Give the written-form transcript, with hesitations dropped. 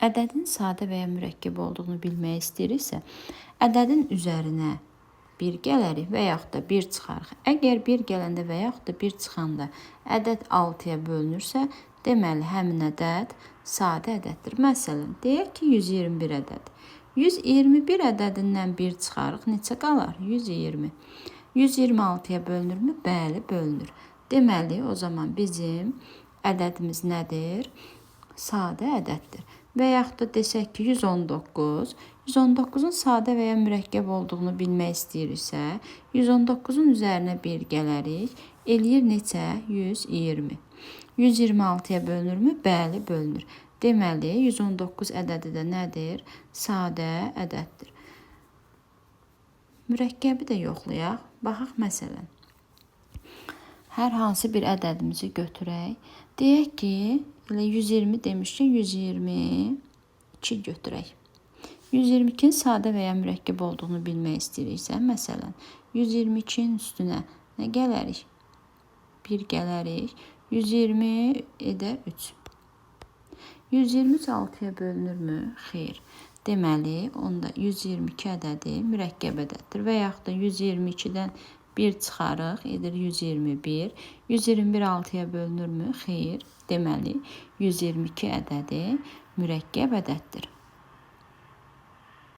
Ədədin sadə və ya mürəkkəb olduğunu bilmək istəyiriksə, ədədin üzərinə 1 gələrik və yaxud da 1 çıxarıq. Əgər 1 gələndə və yaxud da 1 çıxanda ədəd 6-ya bölünürsə, deməli həmin ədəd sadə ədəddir. Məsələn, deyək ki, 121 ədəd. 121 ədədindən 1 çıxarıq, neçə qalar? 120. 126-ya bölünürmü? Bəli, bölünür. Deməli, o zaman bizim ədədimiz nədir? Sadə ədəddir. Və yaxud da desək ki, 119. 119-un sadə və ya mürəkkəb olduğunu bilmək istəyiriksə, 119-un üzərinə 1 gələrik. Eləyir neçə? 120. 126-ya bölünürmü? Bəli, bölünür. Deməli, 119 ədədi də nədir? Sadə ədəddir. Mürəkkəbi də yoxlayaq. Baxaq məsələn. Hər hansı bir ədədimizi götürək. Deyək ki, elə 120 demişkən 122 götürək. 122-nin sadə və ya mürəkkəb olduğunu bilmək istəyiriksə, məsələn, 122-nin üstünə nə gələrik? 1 gələrik. 120 edər 3. 123 6-ya bölünürmü? Xeyr. Deməli, onda 122 ədədi mürəkkəb ədəddir. Və yaxud da 122-dən 1 çıxarıq, edir 121. 121 6-ya bölünürmü? Xeyr. Deməli, 122 ədədi mürəkkəb ədəddir.